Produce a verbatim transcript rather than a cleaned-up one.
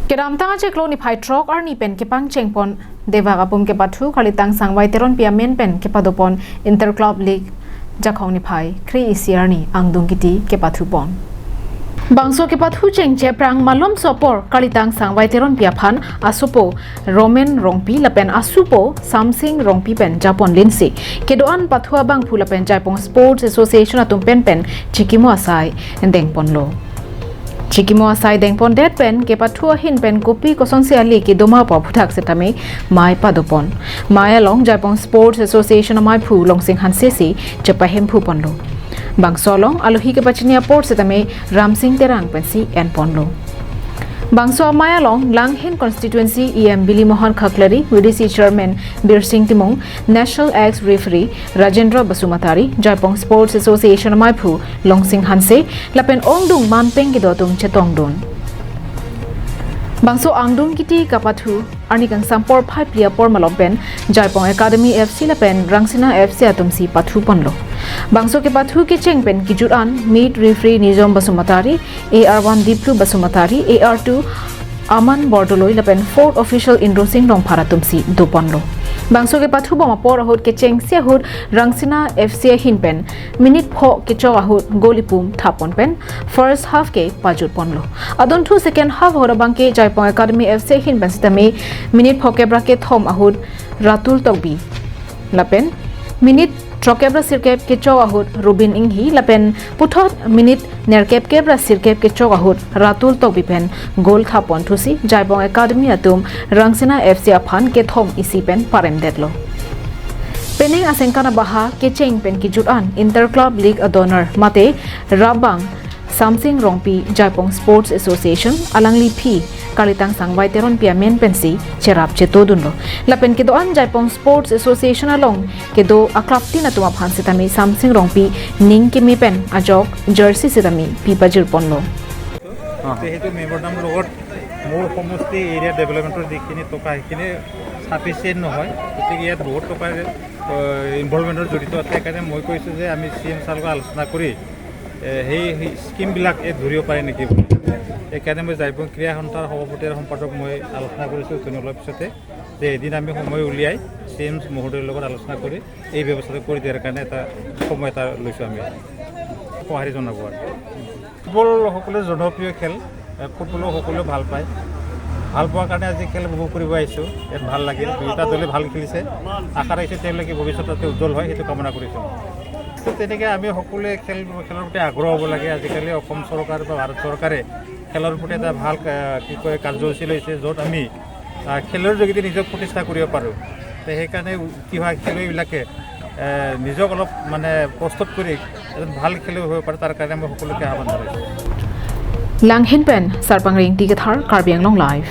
Kedamtang achiklo niphai throk arni pen kepangchengpon Debak apum kepathu Kalitang Sangvai Teronpi amen pen kepadopon Inter Club League Jakhong niphai kre-isi arni angdung kiti kepathupon. Bangso kepathu chengche aphrang malomso apor Kalitang Sangvai Teronpi aphan asopo Roman Rongpi lapen asupo Samsing Rongpi pen japon linsi kedo-an pathu abangphu lapen Jaipong Sports Association atum pen pen chikimo asai dengponlo. Chikimo asai dengpondet pen kepathu ahin pen kopi kosonsi ale kedo ma pu aphuthak setame mei padopon. Mei along Jaipong Sports Association amaiphu Longsing Hanse si chepahemphuponlo. Bangso along alohi kepachini apor setame Ramsing Terang pensi enponlo. Bangso amei along Langhin Constituency E M Bili Mohan Khaklari, V D C Chairman Birsing Timung, National Ex Referee Rajendra Basumatary, Jaipong Sports Association amaiphu Longsing Hanse lapen ongdung manpeng kedo atum chetongdun. Bangso angdung kiti kapathu arni kangsam porphai phli apor malom pen Jaipong Academy F C lapen Rangsina F C atumsi pathuponlo. Bangso kepathu kecheng pen kejut an meet referee Nijom Basumatary, A R one Diplu Basumatary, A R two Aman Bordoloi lapen fourth official Indrosing Rongphar atumsi doponlo. Bangso kepathubom apor ahut kechengsi ahut Rangsina F C ahin pen minute pho kechok ahut goal ipum thapon pen first half ke pajutponlo. Adunthu second half ahut abangke Jaipong Academy F C ahin pen setame minute phokep ra kethom ahut Ratul Tokbi lapen minute throkkep ra sirkep kechok ahut Rubin Inghi lapen puthot minute nerkep kep ra sirkep kechok ahut Ratul Tokbi pen goal thapon thusi Jaipong Academy atum Rangsina F C aphan kethom isi pen paremdetlo. Penang asengkan abaha kecheng pen kejut an Inter Club League adonor mate rabang Samsing Rongpi Jaipong Sports Association alangli aphi Kalitang Sangvai Teronpi amen pensi cherap chetodunlo. Lapen kedo-an Jaipong Sports Association along kedo a-club tin atum aphan setame Samsing Rongpi ning keme pen ajok jersey setame pi pajirponlo. যিহেতু মেমৰেণ্ডাম লগত মোৰ সমষ্টি এৰিয়া ডেভেলপমেণ্টৰ যিখিনি টকা সেইখিনি ছাফিচিয়েণ্ট নহয়, গতিকে ইয়াত বহুত টকাৰ ইনভলভমেণ্টৰ জড়িত আছে। সেইকাৰণে মই কৈছোঁ যে আমি চি এম ছাৰৰ লগত আলোচনা কৰি এ, সেই সেই স্কিমবিলাক এই ধৰিব পাৰে নেকি বুলি। সেইকাৰণে মই জাইপং ক্ৰীড়া সন্থাৰ সভাপতি আৰু সম্পাদক মই আলোচনা কৰিছোঁ অথনি অলপ পিছতে যে এদিন আমি সময় উলিয়াই চি এম মহোদয়ৰ লগত আলোচনা কৰি এই ব্যৱস্থাটো কৰি দিয়াৰ কাৰণে এটা সময় এটা লৈছোঁ আমি। সঁহাৰি জনাব আৰু ফুটবল সকলোৱে জনপ্ৰিয় খেল, এ, ফুটবলো সকলোৱে ভাল পায়। ভাল পোৱাৰ কাৰণে আজি খেল উপভোগ কৰিব আহিছোঁ। ইয়াত ভাল লাগিল, দুয়োটা দলে ভাল খেলিছে। আশা ৰাখিছোঁ তেওঁলোকে ভৱিষ্যতত উজ্জ্বল হয়, সেইটো কামনা কৰিছোঁ। তো তেনেকৈ আমি সকলোৱে খেল খেলৰ প্ৰতি আগ্ৰহ হ'ব লাগে। আজিকালি অসম চৰকাৰ বা ভাৰত চৰকাৰে খেলৰ প্ৰতি এটা ভাল, এ, কি কয়, কাৰ্যসূচী লৈছে, য'ত আমি, আ, খেলৰ যোগেদি নিজক প্ৰতিষ্ঠা কৰিব পাৰোঁ। তো সেইকাৰণে উঠি অহা খেলুৱৈবিলাকে, এ, নিজক অলপ মানে প্ৰস্তুত কৰি এজন ভাল খেলুৱৈ হ'ব পাৰে, তাৰ কাৰণে মই সকলোকে আহ্বান জনাইছোঁ। Langhin pen Sarpang Rengti Kathar, Karbi Anglong Live.